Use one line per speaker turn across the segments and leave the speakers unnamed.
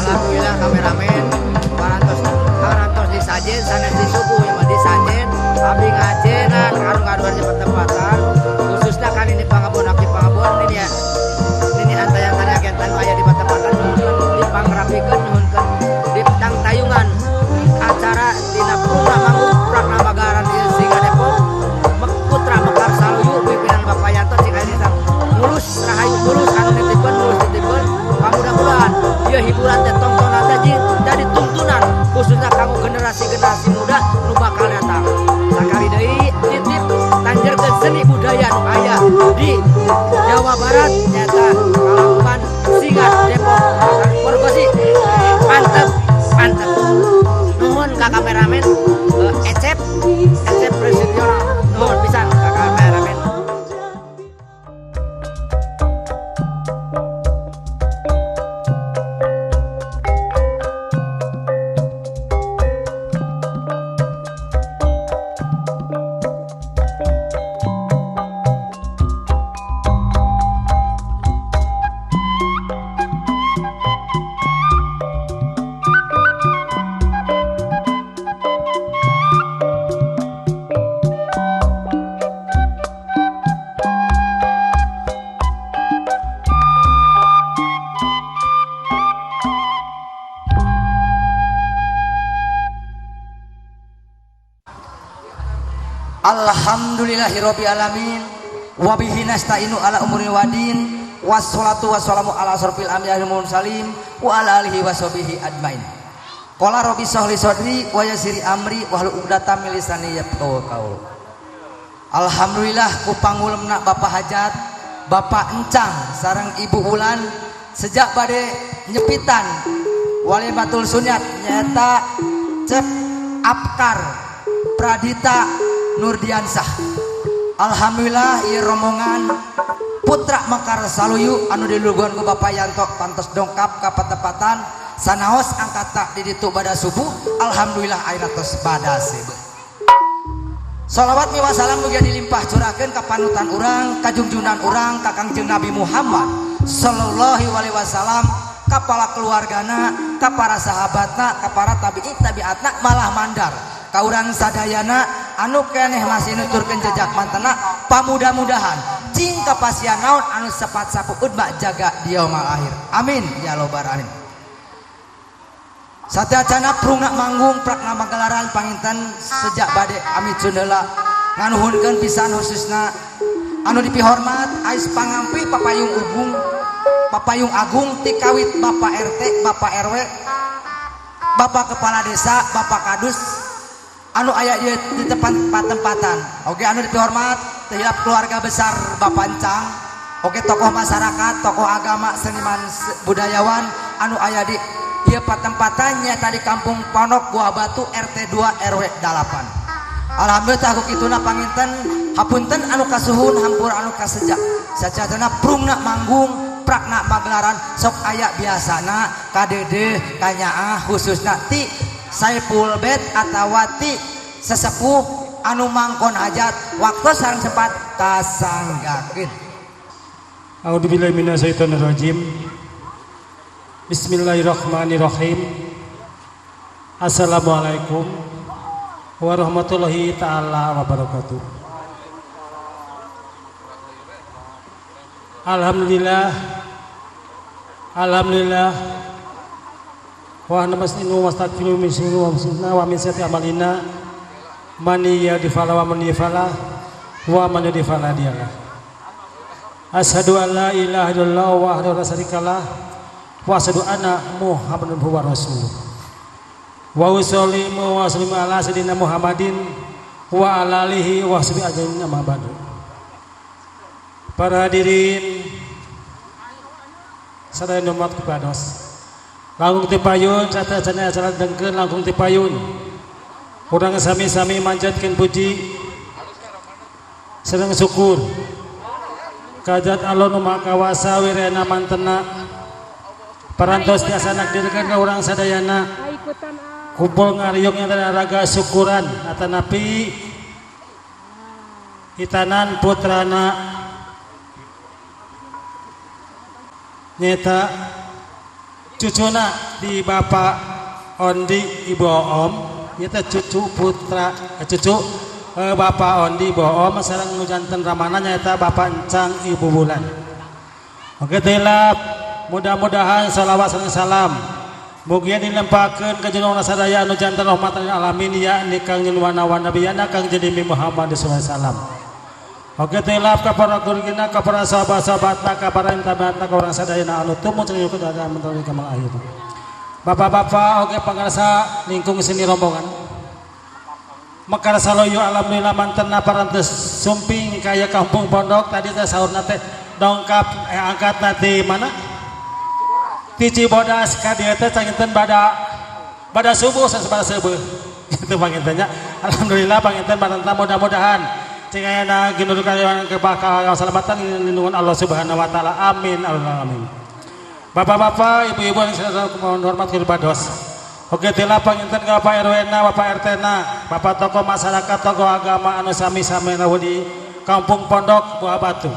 Alhamdulillah kameramen parantos parantos disajen sanes disuguh ya mah disajen abdi ngajenan karung-karungan di pertempatan khususnya kan ini Pangabon abdi Pangabon ini ya ini antaya-antaya kentan aya di pertempatan nyuhunkeun dipangrapikeun nyuhunkeun di tangtayungan acara dina Purna Manggung Prakna Bagaran di Singa Depok Putra Mekar Saluyu pimpinan Bapak Yanto cing aya mulus rahayu mulus anu nitipkeun mulus nitipkeun mudah-mudahan ieu hiburan teh tontonan teh jadi tuntunan khususnya kanggo generasi-generasi muda nu bakal datang. Sakali deui titip tanjerkeun seni budaya nu aya di Jawa Barat nyata Kalakuan Singa Depok Porgosi mantep mantep. Nuhun ka kameramen Ecep Ecep Presidiona nuhun pisan ka kameramen. Alhamdulillahirabbil alamin wa bihi nasta'inu ala umuri wadin wassalatu wassalamu ala asrofil anbiya'i wal mursalin wa ala alihi washabihi ajmain. Qala rabbi shrah li sadri wa yassir amri wahlul 'uqdatam min lisani yafqahu qauli. Alhamdulillah ku pangulemna Bapak Hajat, Bapak Encang sareng Ibu Ulan sejak bade nyepitan walimatul sunyat nyaeta Cep Apkar Pradita Nurdiansah. Alhamdulillah ieu rombongan Putra Mekar Saluyu anu diluluguhan ku Bapak Yanto pantos dongkap ka patepatan sanaos angkata di ditu bada subuh. Alhamdulillah ayeuna tos bada seubeuh. Salawat miwah salam mugia dilimpah curahkeun ka panutan urang, ka junjunan urang, ka Kangjeng Nabi Muhammad sallallahu alaihi wasallam, ka para keluargana, ka para sahabatna, ka para tabi'in tabiatna, malah mandar ka urang sadayana anu keneh masih nuturkeun jejak mantena. Pamudah-mudahan cing kapasian naon anu sepat sapuud mak jaga di yaumul akhir. Amin ya robbal alamin. Sateuacana prungna manggung prakna magelaran panginten sejak bade amit cundela nganuhunkeun pisan, khususna anu dipihormat ais pangampi papayung ugung papayung agung ti kawit Bapak RT, Bapak RW, Bapak Kepala Desa, Bapak Kadus anu aya ieu di tempat patempatan. Oke, anu dipihormat terhadap keluarga besar Bapak Encang. Oke, tokoh masyarakat, tokoh agama, seniman, budayawan anu aya di ieu patempatannya tadi Kampung Pondok Buah Batu RT 2 RW 8. Alhamdulillah tah kituna panginten hapunten anu kasuhun, hampura anu kaseja. Sacatana prungna manggung prakna magelaran sok aya biasana kadede kanyaah, khususna ti Saiful Bet atawa ti sesepuh anu mangkon hajat waktu sareng sempat kasanggakeun.
A'udzubillahi minasyaitonirrajim. Bismillahirrahmanirrahim. Assalamualaikum warahmatullahi taala wabarakatuh. Alhamdulillah. Alhamdulillah. Wa nasta'inu wa nastaghfiru min syururi anfusina wa min sayyiati a'malina. Man yahdihillahu wa man yudlil wa man yudlil fala hadiyalah. Asyhadu an la ilaha illallah wahdahu la syarikalah wa asyhadu anna Muhammadan abduhu wa rasuluh. Wa usallimu wa usallimu ala sayyidina Muhammadin wa ala alihi wa sahbihi ajmain, amma ba'du. Para hadirin sadaya umat kepados. Langkung tipayun sateuacana acara dengkeun langkung tipayun. Urang sami-sami manjatkeun puji sareng syukur kajat Allah nu Maha Kawasa wirena mantena parantos tiasa nakdirkeun ka urang sadayana kumpul ngariung nyata raga syukuran atanapi hitanan putrana nyeta cucuna di Bapak Ondi Ibu Om, nyata cucu putra cucu Bapak Ondi Ibu Om sareng nu janten ramana nyata Bapak Encang Ibu Bulan. Oke tilap, mudah-mudahan salawat sareng salam mugia dilempakeun ka junjungan sadaya anu janten rahmatan lil alamin, yakni Kangjeng Wana Nabiyana Kangjeng Nabi Muhammad sallallahu alaihi wasallam. Oke tilap ka para gurugina, ka para sahabat-sahabatna, ka para tabiatna, ka urang sadayana anu tumut ka dalam kamal akhir. Bapak-bapak oke pangarsa lingkung seni rombongan Mekar Saloyo, alhamdulillah mantena parantos sumping kaya kampung pondok tadi teh saurna teh dongkap angkat di mana? Ti Cibodas ka dieu teh canginten bada subuh bada subuh. Itu pangintennya. Alhamdulillah panginten mantena mudah-mudahan cing ayana ginur kayawan keselamatan lindungan Allah Subhanahu wa taala. Amin amin. Bapak-bapak, ibu-ibu yang saya hormat bados. Oke tila panginten ka Bapak RW na, Bapak RT na, Bapak tokoh masyarakat, tokoh agama anu sami-sami rawuh di Kampung Pondok Buah Batu.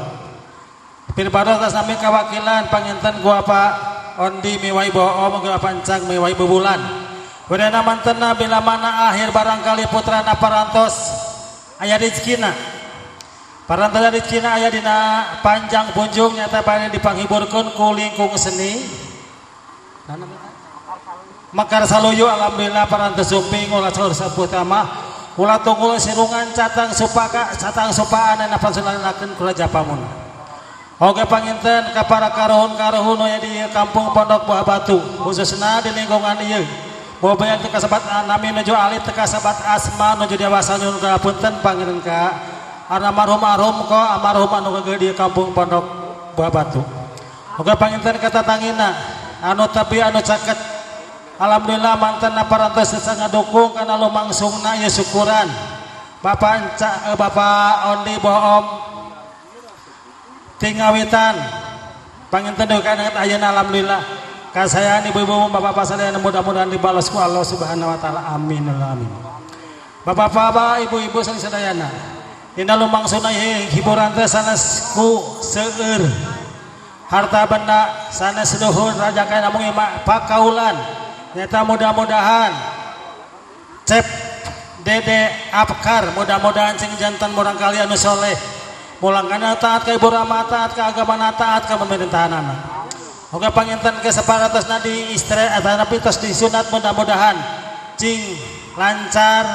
Pirbados sami kawakilan panginten gua Pak Ondi miwai Boom, gua Pancang miwai Bubulan. Wedana mantena bila mana akhir barangkali putrana parantos aya rezekina. Parantos rezekina aya dina panjang punjung nyata bade dipanghiburkeun ku lingkung seni. Mekar Saluyu, alhamdulillah parantos sumping ulah saur saputra mah ulah tunggul sirungan catang supaka catang supaan ana pansulanakeun kula japamun. Oke panginten ka para karuhun-karuhun aya di Kampung Pondok Buah Batu khususna di lingkungan ieu. Bobayan teu kasebat nami nuju alit teu kasebat asma nuju dewasa nyuhun kapunten panginten ka almarhum-almarhum ko almarhum anu geuh di Kampung Pondok Buah Batu. Oke panginten ka tatangina anu tapi anu caket alhamdulillah mantan parantos sangat dukung kana lumangsungna ieu syukuran. Bapak Bapak Ondi Boom tingawitan panginten duka ayeuna alhamdulillah kasayang ibu-ibu bapak-bapak sadayana mudah-mudahan dibalas ku Allah Subhanahu wa taala, amin amin. Bapak-bapak ibu-ibu sadayana dina lumangsuna hiburan teh sanes ku seueur harta benda sanes luhur raja kaya namung ima pakaulan nyata mudah-mudahan Cep Dede Apkar mudah-mudahan cing jantan murang kali anu soleh mulangkana taat ka ibu rama taat ka agama taat ka pemerintahanana. Oke panginten ke separatosna di istri atanapi tos disunat mudah-mudahan cing lancar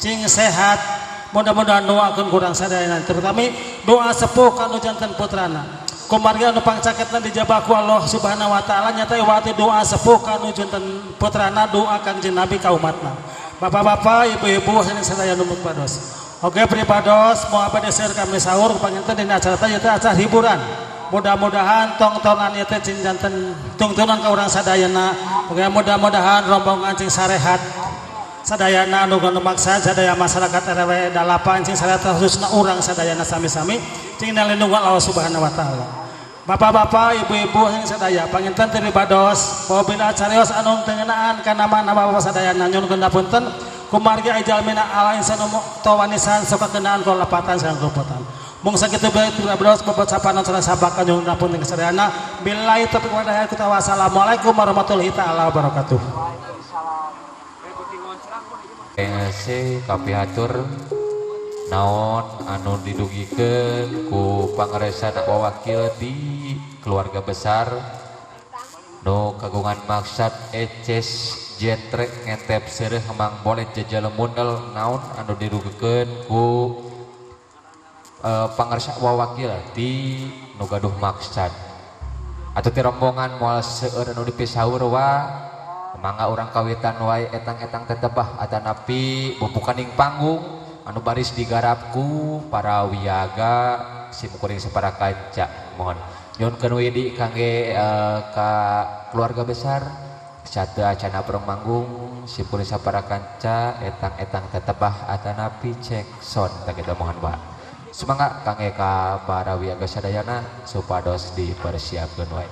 cing sehat mudah-mudahan doakeun kurang sadayana terutama doa sepuh kanu jantan putrana kumargi anu pangcaketna dijabah ku Allah Subhanahu wa taala nyata iwati doa sepuh kanu jantan putrana doa Kangjeng Nabi ka umatna. Bapak-bapak, ibu-ibu sadaya nu pados. Oke pribados moal bade seueur kami sahur panginten dina acara teh acara hiburan. Mudah-mudahan tongtonan ieu teh cing janten tungtunan ka urang sadayana. Oke mudah-mudahan rombongan cing sarehat sadayana anu maksa sadaya masyarakat RW 8 cing sarehat khususna urang sadayana sami-sami cing nalindungan Allah Subhanahu wa taala. Bapak-bapak, ibu-ibu sing sadaya panginten pribados apabila carios anu teu ngeunaan kana mana bapak sadayana nyuhunkeun punten kumargi jalmina ala insanu tawanisan sok kakenaan kalepatan sareng kaluputan. Mung sakitu bae pribados bobot sapana sareng sabakan nyuhun punten sadayana billahi taufiq wal hidayah. Wassalamualaikum warahmatullahi taala wabarakatuh.
PNC kapihatur naon anu didugikeun ku pangaresan wawakil di keluarga besar nu kagungan maksad eces jentrek ngentep seureuh mang boleh jajal mundel naon anu didugikeun ku pangarsa wawakil di nu gaduh maksad atau ti rombongan moal seueur anu dipisaur wa mangga urang kawitan wae etang-etang tetebah atanapi bubukaning panggung anu baris digarapku para wiyaga simkuring sapara kanca mohon nyuhunkeun widi kangge ka keluarga besar satu acana prong manggung simkuring sapara kanca etang-etang tetebah atanapi cek son tah kitu mohon Pak sumangga kangge ka para wiyaga sadayana supados dipersiapkeun wae.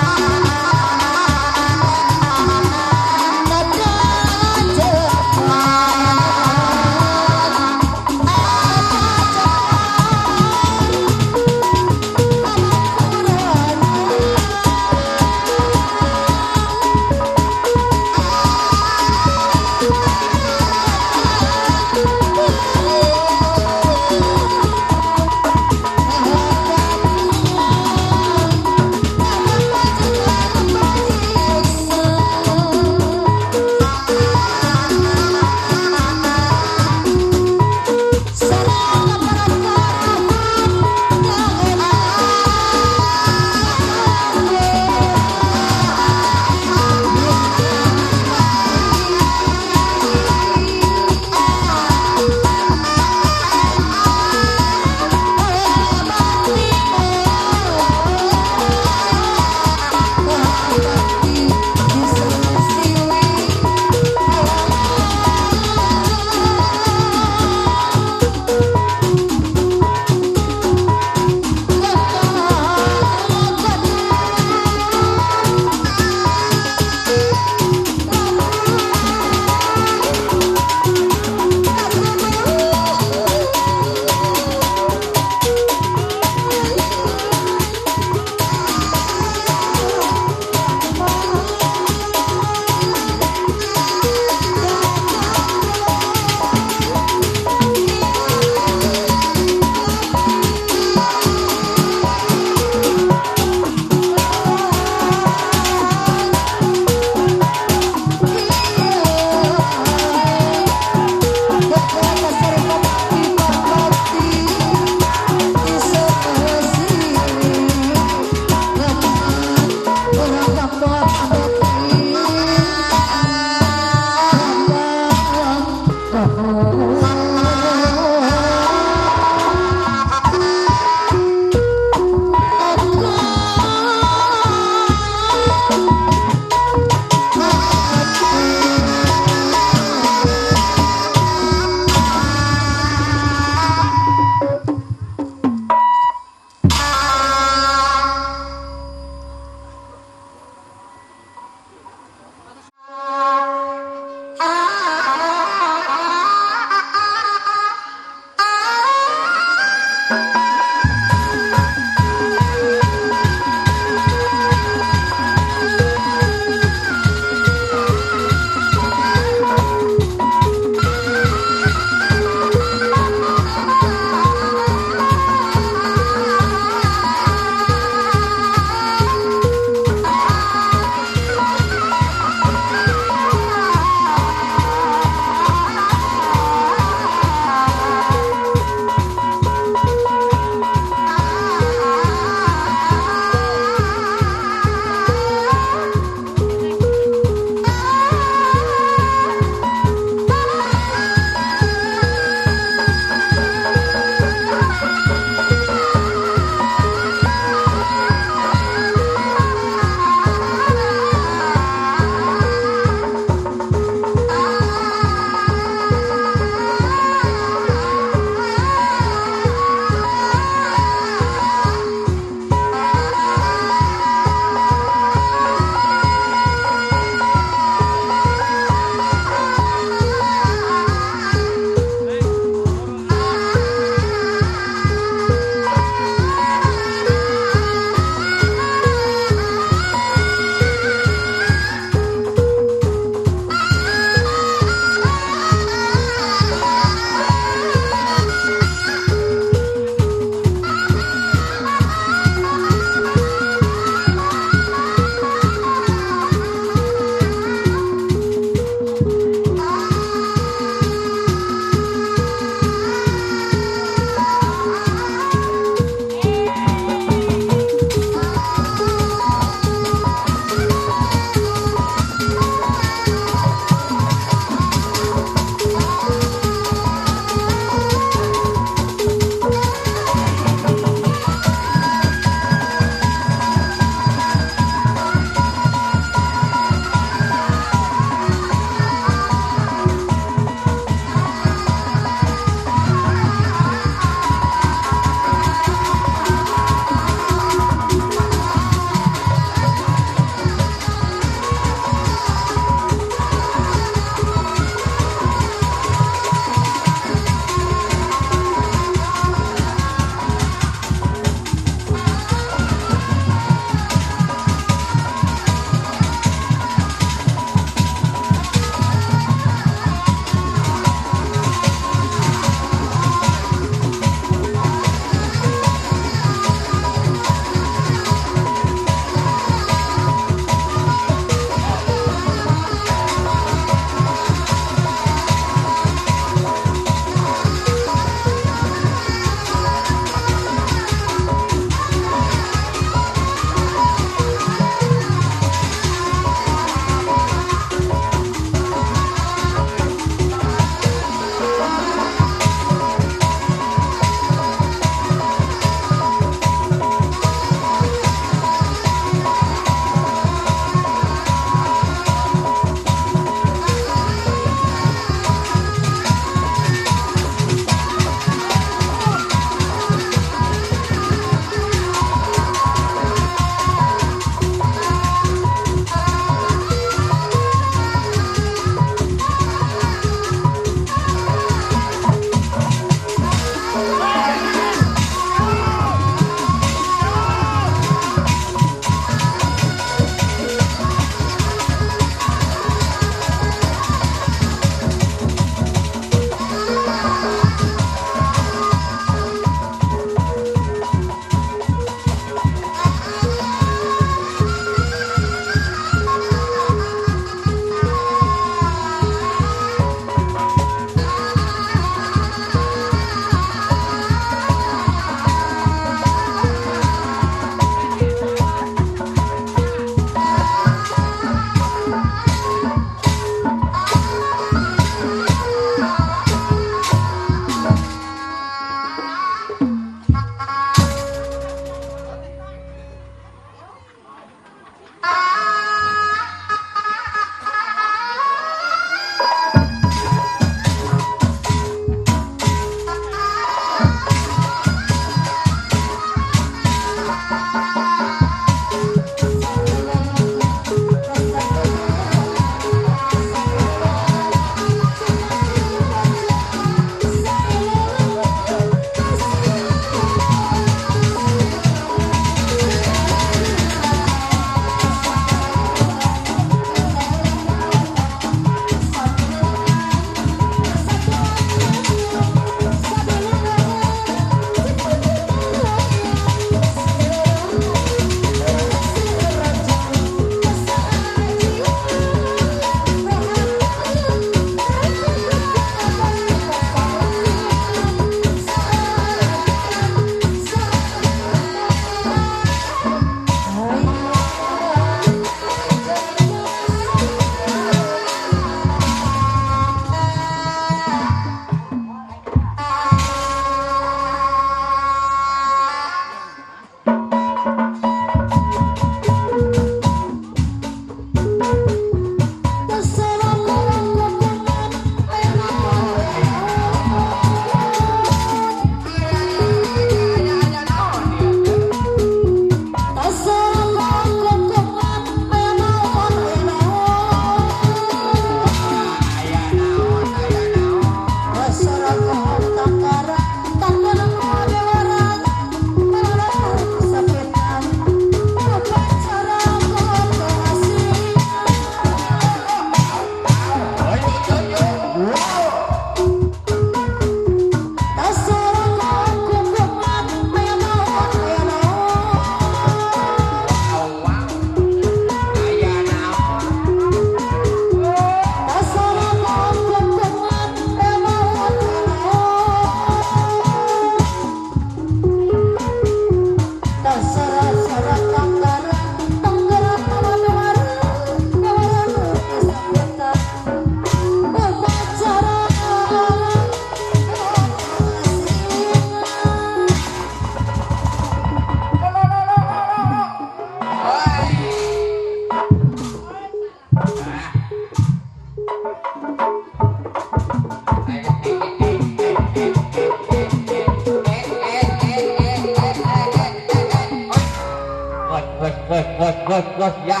Geus geus geus ya.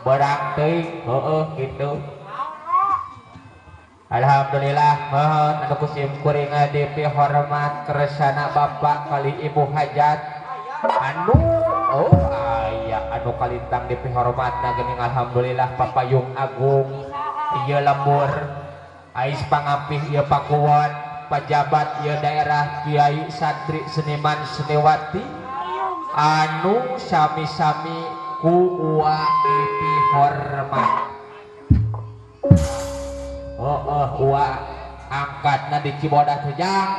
Berang teuing heueuh kitu. Alhamdulillah mohon anu ku sim kuring dipihormat kersana bapak kali ibu hajat anu oh aya anu kalintang dipihormatna geuning alhamdulillah papayung agung ieu lembur ais pangampih ieu pakuwon pajabat ieu daerah kiai santri seniman seniwati anu sami-sami ku ua dipihormat. Oh oh ua angkatna di Cibodas teh jang.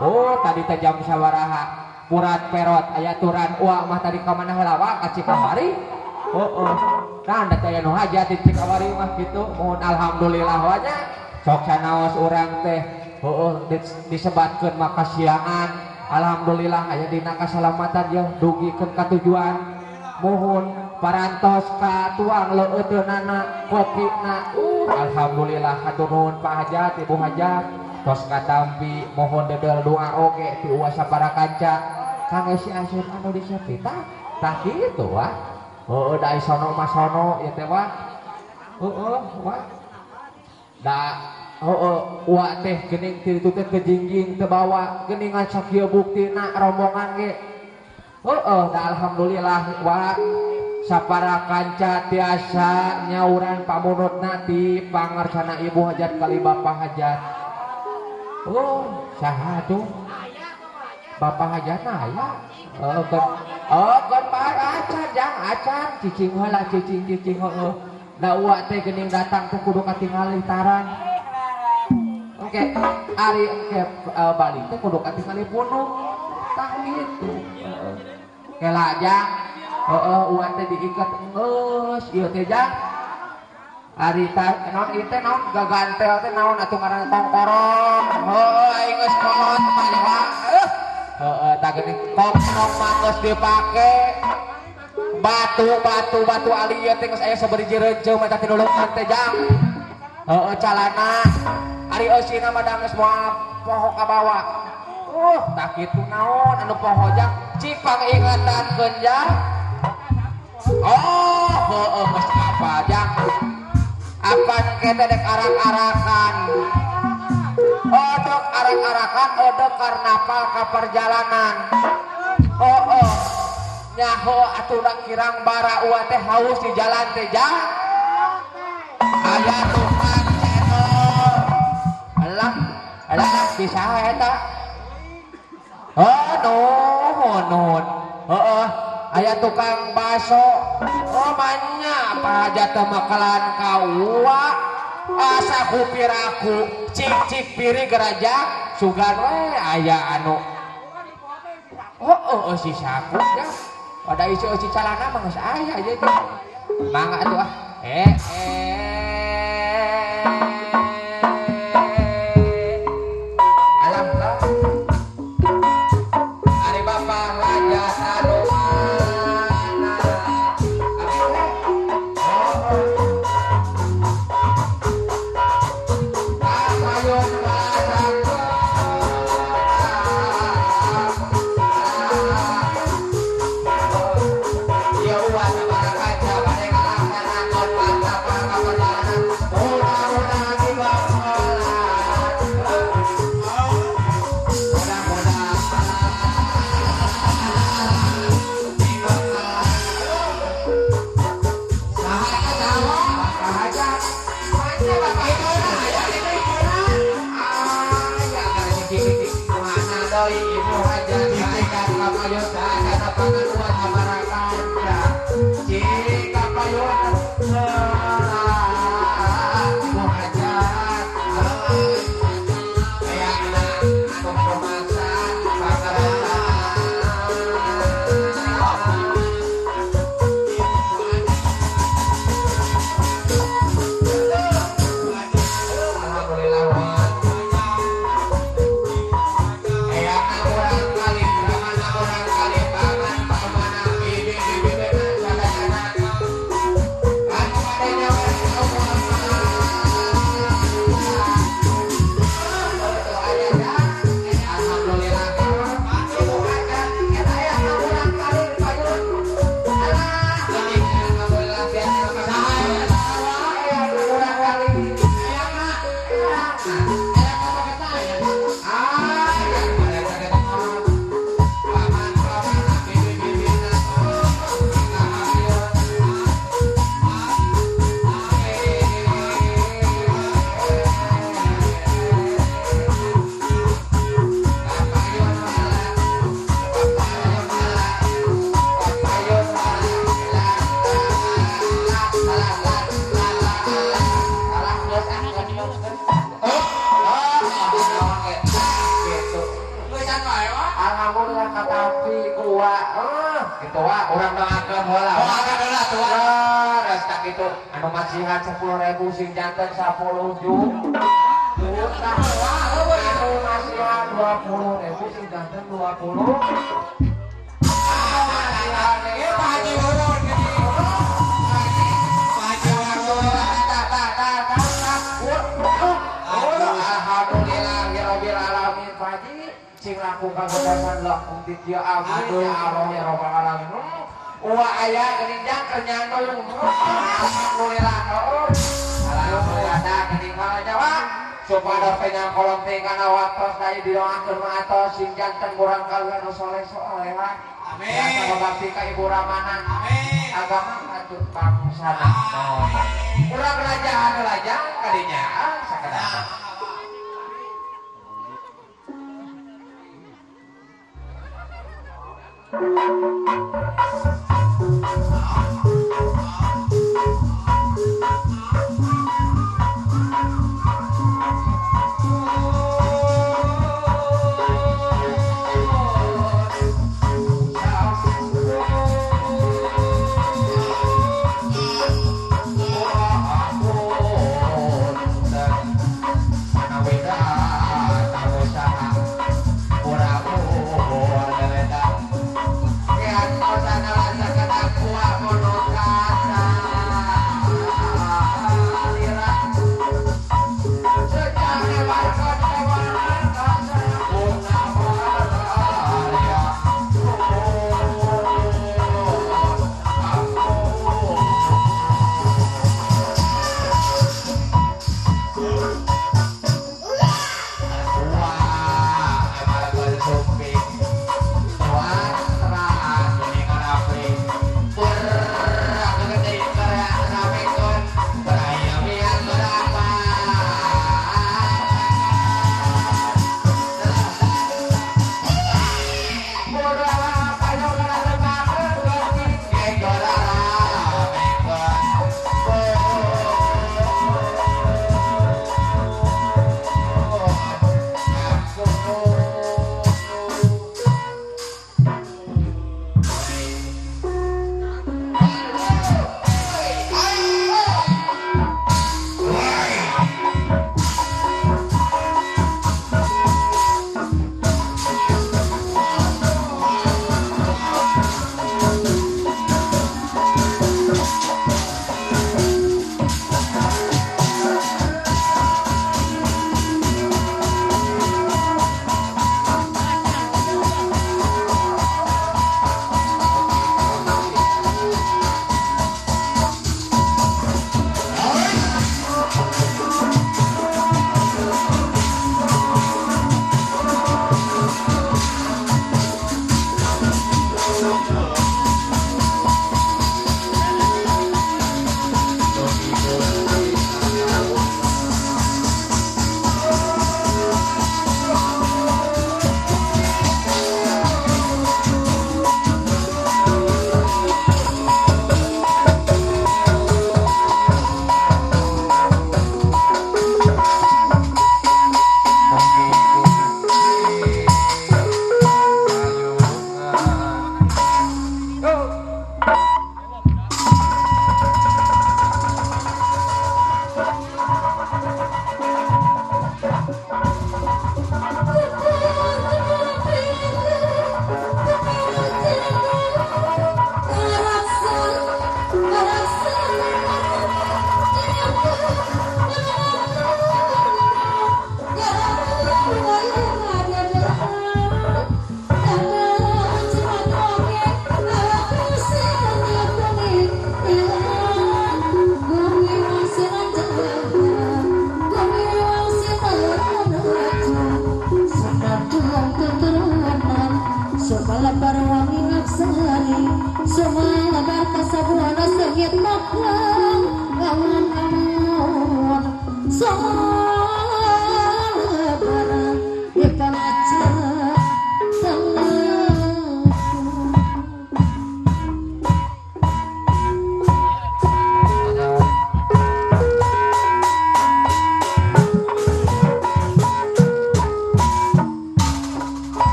Oh tadi teh jam sabaraha murat perot aya aturan ua mah tadi ka mana heula wa ka Cikawari. Oh oh nah da teh aya nu hajat di Cikawari mah kitu mohon alhamdulillah wa nya sok sanaos urang teh heueuh disebatkeun mah kasiangan alhamdulillah aya dina kasalamatan ye dugikeun ka tujuan mohon parantos ka tuang leueuteunana kopina alhamdulillah hatur nuhun Pak Hajat Ibu Hajat tos katampi mohon dedel doa oge ti uwa sapara kanca kangge si Asep anu disepi tah tah kitu wah heueuh da sono mah sono ieu teh wah heueuh wah da heueuh uwa teh geuning ti ditu teh teu jingjing teu bawa geuningan sakieu buktina rombongan ge heueuh da alhamdulillah wah sapara kanca tiasa nyauran pamunutna ti pangarsana ibu hajat kali bapak hajat. Oh saha tuh bapak hajat aya oh keun bae acan jang acan cicing heula cicing cicing heueuh da uwa teh geuning datang teh kudu katingali taran engke ari engke balik teh kudu katingali punuk tah kitu heeh kela jang heeh uwa teh diiket geus ieu teh jang ari ta naon ieu teh naon gagantel teh naon atuh ngaranna tongkorong heueuh aing geus kolot mah heueuh tah geuning tongkorong mah geus dipake batu batu batu ali ieu teh geus aya sabariji renceu mah teh nulungan teh jang heueuh calana ari eusina mah da geus moal poho ka bawa tah kitu naon anu poho jang cik pangingetankeun jang. Oh, heueuh geus apa jang? Apan kita dek arak-arakan. Odok arak-arakan, odok karnaval ka perjalanan. Oh, nyaho atuh kirang bara uwa teh haus di jalan teh jang. Aya tukang cendol. Alah, alah bisa eta. Oh, nuhun, nuhun. Heueuh. Aya tukang baso, oh banyak apa aja makalan kaua, asa kupiraku, cik cik piri geraja, sugan we aya anu, oh oh si saku ya, pada isi isi calana mah geus aya ieu teh, mangga atuh ah, alam lah, ari bapak hajat anu. Alhamdulillah katampi ku wa. Gitu wa urang doakeun heula.
Doakeun heula tuh wa.
Geus tak kitu anu masihan 10.000 sing janten 10 juta. Anu masihan 20.000 sing janten 20. Masihan
ieu Pak Haji Urun gini. Pak Haji Urun.
Alhamdulillahirabbil alamin Pak Haji sing langkung kabedasan langkung di dieu amin ya Allah ya rabbal alamin. Uwa aya geuning jang keur nyandung. Alhamdulillah. Alhamdulillah dah geuning mah nya wa. Supados penyangkolong teh kana waktos deui didoakeun mah atos sing janten murang kali anu soleh soleha.
Amin.
Biasa babakti ka Ibu Ramana.
Amin.
Agama lanjut bangsana. Urang raja anu lajang kadinya sakedap.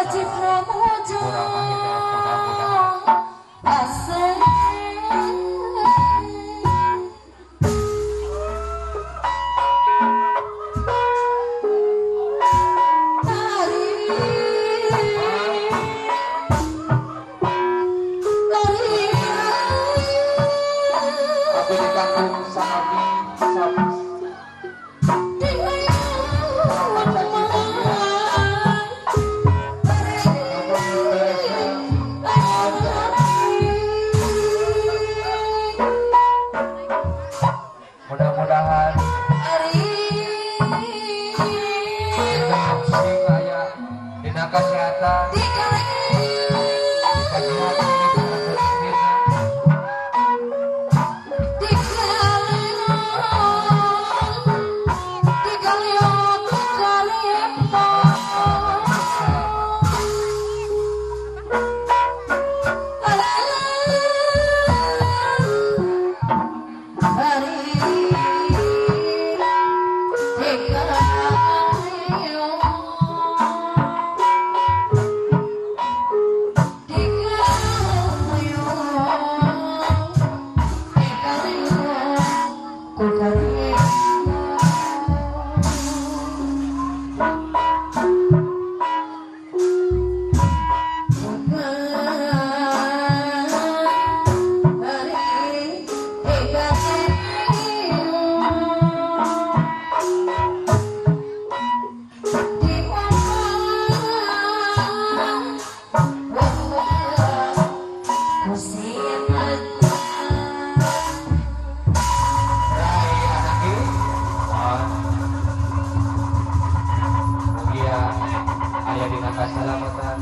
Ibu Ramahina mudah-mudahan Abdi di kampung Sanabi mudah-mudahan sing aya dina kesehatan aya dina kasalamatan.